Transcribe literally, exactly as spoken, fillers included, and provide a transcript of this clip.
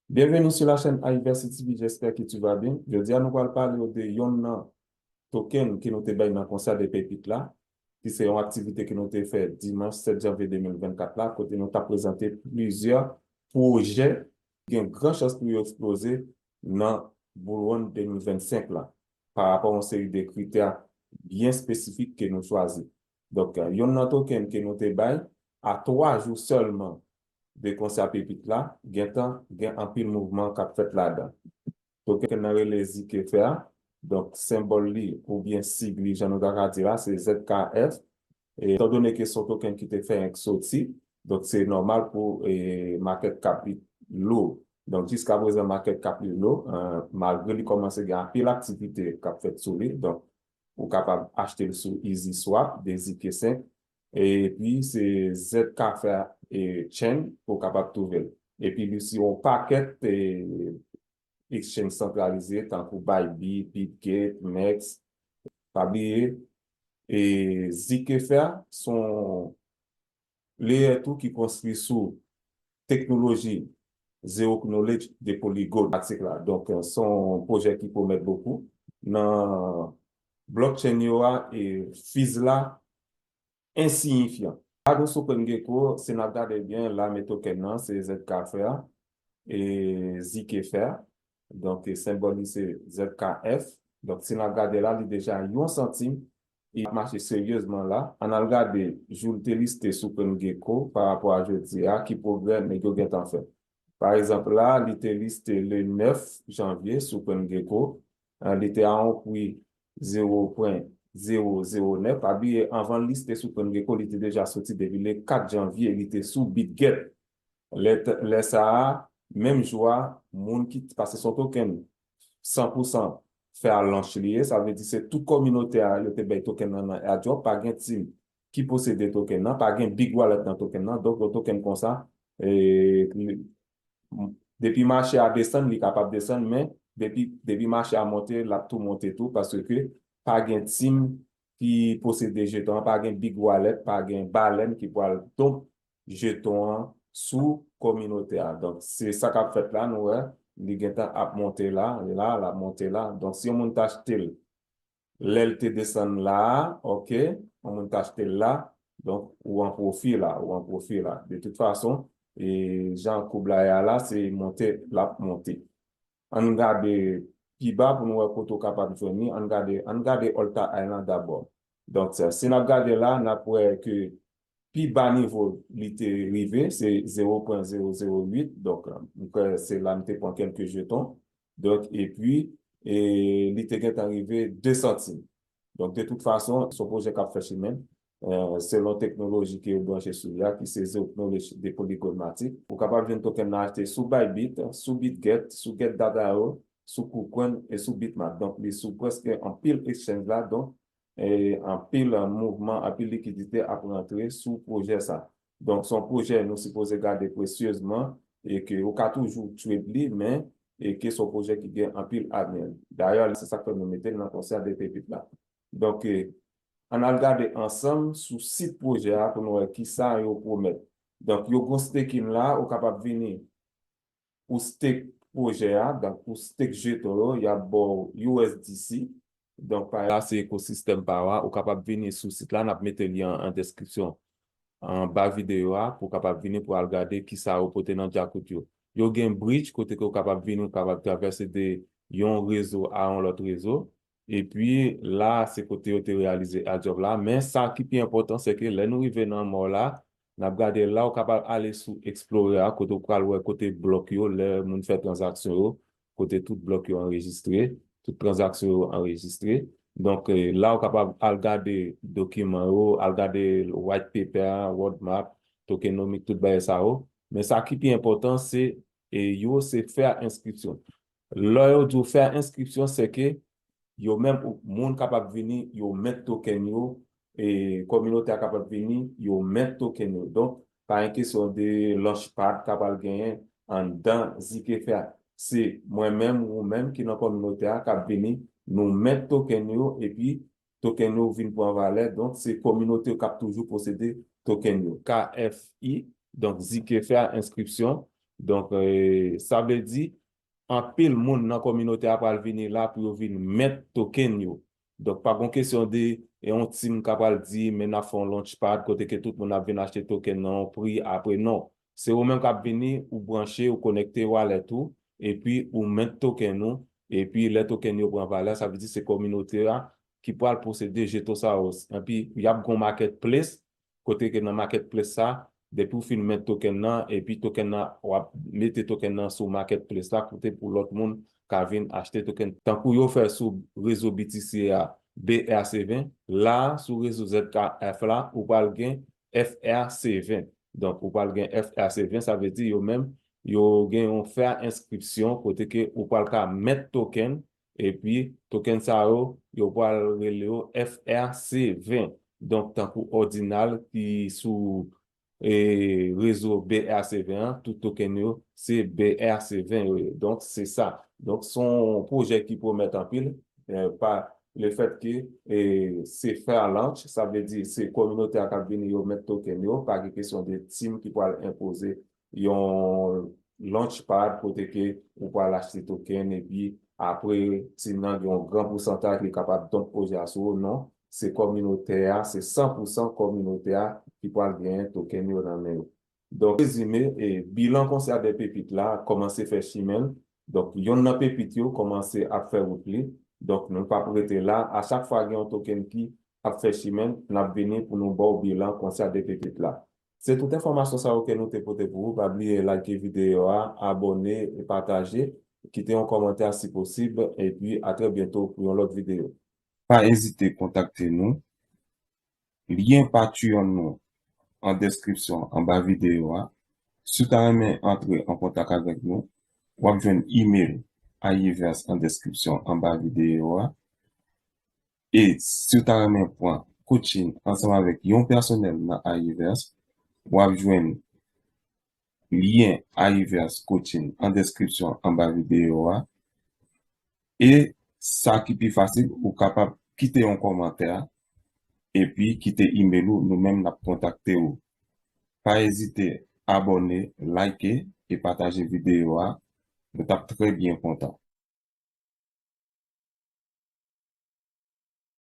Bienvenue sur la chaîne iVersity T V, j'espère que tu vas bien. Jodi a nou pral pale w de yonn nan token ke nou te bay nan konsè de pepit la, ki se yon aktivite ke nou te fè dimanch sèt janvye de mil vennkat la, kote nou t ap prezante plizyè pwojè ki gen gran chans pou yo eksploze nan Bull Run de mil vennsenk la, pa rapò a yon seri de kritè byen espesifik ke nou chwazi. Donk, yonn nan token ke nou te bay, a twa jou sèlman de konsè pepit la, gentan gen anpil mouvman k ap fèt ladan. Token nan rele Zikefer. Donk, senbòl li oubyen sig li, jan nou ta ka di la, se Z K F. E, etandone ke se yon token ki te fè enk soti, donk se nòmal pou, e, market cap li lo. Donk, jiskaprezan, market cap li lo, e, malgre li kòmanse gen anpil aktivite k ap fèt sou li. Donk, ou kapab achte l sou Easy Swap, de Z K senk. Epi, se Z K F, e, Chain, ou kapab twouve l. Epi, li sou yon pakèt, e, exchange santralize, tankou Bybit, Bitget, Mex. Pa bliye, e, Zikefer se yon layer two ki konstwi sou teknoloji Zero Knowledge de Polygon Matic la. Donk, se yon pwojè ki pwomèt bokou. Nan blockchain yo a, e, fees la ensiyifyan. La nou sou CoinGecko, si n ap gade byen, la men token nan, se Z K F, e, Zikefer. Donk, e, senbòl li se Z K F. Donk, si n ap gade la, li deja yon santim. Li ap mache seryezman la. Ann al gade jou l te liste sou CoinGecko pa rapò a jodi a, ki pwogrè nèg yo gentan fè. Pa egzanp, la, li te liste le nèf janvye sou CoinGecko. E, li te a yon pri zewo pwen zewo zewo nèf. Pa bliye, anvan l liste sou CoinGecko, li te deja soti depi le kat janvye, li te sou Bitget. Lè, lè sa a, menm jou a, moun ki, paske se yon token san pou san fè a launch li ye, sa vle di se tout kominote a yo te bay token nan, nan airdrop, pa gen team ki posede token nan, pa gen big wallet nan token nan, donk yon token konsa, e, li, depi mache a desann, li kapab desann, men depi, depi mache a monte, l ap tou monte tou, paske pa gen team ki posede jeton an, pa gen big wallet, pa gen balèn ki pral donk jeton an sou kominote a. Donk, se sa k ap fèt la, nou wè, li gentan ap monte la, e la, l ap monte la. Donk, si yon moun t achte l, lè l te desann la a, oke, yon moun t achte l la, donk, ou an pwofi la, ou an pwofi la. De tout fason, e jan koub la ye a la, se monte, l ap monte. Ann gade pi ba pou nou wè kote w kapab jwenn li. Ann gade, ann gade Alta Island dabò. Donk, si n ap gade la, n ap wè ke pi ba nivo li te rive, se zewo pwen zewo zewo uit. Donk, m kwè se la m te pran kèlke jeton. Donk, epi, e, li te gentan rive de santim. Donk, de tout fason, se yon pwojè k ap fè chimen l. E, selon teknoloji ke yo branche sou li a, ki se Zero Knowledge de Polygon Matic, ou kapab jwenn token nan achte sou Bybit, sou Bitget, sou Get Data Io, sou KuCoin e sou Bitmart. Donk, li sou prèske anpil exchange la, donk, e, anpil mouvman, anpil likidite ap rantre sou pwojè sa. Donk, se yon pwojè nou sipoze gade presyezman e ke ou ka toujou trade li, men e ke se yon pwojè ki gen anpil avni. Dayè, se sa k fè nou mete l nan konsè de pepit la. Donk, e, ann al gade ansanm sou sit pwojè a pou nou wè kisa yo pwomèt. Donk, yo gon staking la, ou kapab vini ou stake pwojè a, donk ou stake jeton yo, y ap ba w U S D C. Donk, pa la, se ekosistèm pa w a, ou kapab vini sou sit la, n ap mete li an, an deskripsyon anba videyo a, pou w kapab vini pou al gade kisa yo pote nan djakout yo. Yo gen bridge, kote ke w kapab vini, w kapab travèse de yon rezo a yon lòt rezo. Epi, la, se kote yo te reyalize airdrop la. Men sa ki pi enpòtan, se ke lè nou rive nan mò la, n ap gade la, w kapab ale sou Explorer a, kote w pral wè kote blòk yo, lè moun fè tranzaksyon yo, kote tout blòk yo anrejistre, tout tranzaksyon yo anrejistre. Donk, e, la, w kapab al gade dokiman yo, al gade white paper a, roadmap, tokenomics, tout bagay sa yo. Men sa ki pi enpòtan, se, e, yo, se fè enskripsyon. Lè yo di w fè enskripsyon, se ke yo menm, ou, moun kapab vini, yo mint token yo, e kominote a kapab vini, yo mint token yo. Donk, pa gen kesyon de launchpad k ap al genyen anndan Zikefer. Se mwen menm, ou menm ki nan kominote a k ap vini, nou mint token yo, epi token yo vin pran valè. Donk, se kominote yo k ap toujou posede token yo. K F I, donk, Zikefer enskripsyon, Donk, eh, sa vle di, anpil moun nan kominote a pral vini la pou yo vin mint token yo. Donk, pa gon kesyon de, e, yon team ka pral di, men n ap fè yon launchpad, kote ke tout moun ap vin achte token nan yon pri, apre non. Se ou menm k ap vini, ou branche, ou konekte wallet ou, epi ou mint token ou, epi lè token yo pran valè, sa vle di se kominote a ki pral posede jeton sa yo. Epi, y ap gon marketplace, kote ke nan marketplace sa, depi w fin mint token nan, epi token nan, w ap mete token nan sou marketplace la, kote pou lòt moun ka vin achte token. Tankou yo fè sou rezo B T C a, B R C ven, la, sou rezo Z K F la, ou pral gen F R C ven. Donk, ou pral gen F R C ven, sa vle di yo menm, yo gen yon fè enskripsyon, kote ke ou pral ka mint token, epi token sa yo, yo pral rele yo F R C ven. Donk, tankou Ordinal ki sou, e, rezo B R C ven an, tout token yo, se B R C ven yo ye. Donk, se sa. Donk, se yon pwojè ki pwomèt anpil, e, pa le fèt ke, e, se fè launch, sa vle di se kominote a k ap vini yo mint token yo, pa gen kesyon de team ki pral enpoze yon launchpad kote ke ou pral achte token, epi apre team nan gen yon gran pousantaj li kapab donk pwojè a sou ou, non, se kominote a, se san pou san kominote a ki pral genyen token yo nan men yo. Donk, rezime, e, bilan Concert des Pépites la kòmanse fè chimen l. Donk, yonn nan pepit yo kòmanse ap fè wout li. Donk, nou p ap rete la. A chak fwa gen yon token ki ap fè chimen l, n ap vini pou nou ba w bilan Concert des Pépites la. Se tout enfòmasyon sa yo ke nou te pote pou ou. Pa bliye like videyo a, abòne e pataje. Kite yon kòmantè si posib. Epi, a trè byento pou yon lòt videyo. Pa ezite kontakte nou. Lyen Patreon nou an deskripsyon anba videyo a. Si w ta renmen antre an kontak avèk nou, w ap jwenn email Ayiverse an deskripsyon anba videyo a. E si w ta renmen pran coaching ansanm avèk yon pèsonèl nan Ayiverse, w ap jwenn lyen Ayiverse Coaching an deskripsyon anba videyo a. E sa ki pi fasil, ou kapab kite yon kòmantè, epi kite email ou, nou menm n ap kontakte ou. Pa ezite abòne, like e pataje videyo a. Nou t ap trè byen kontan.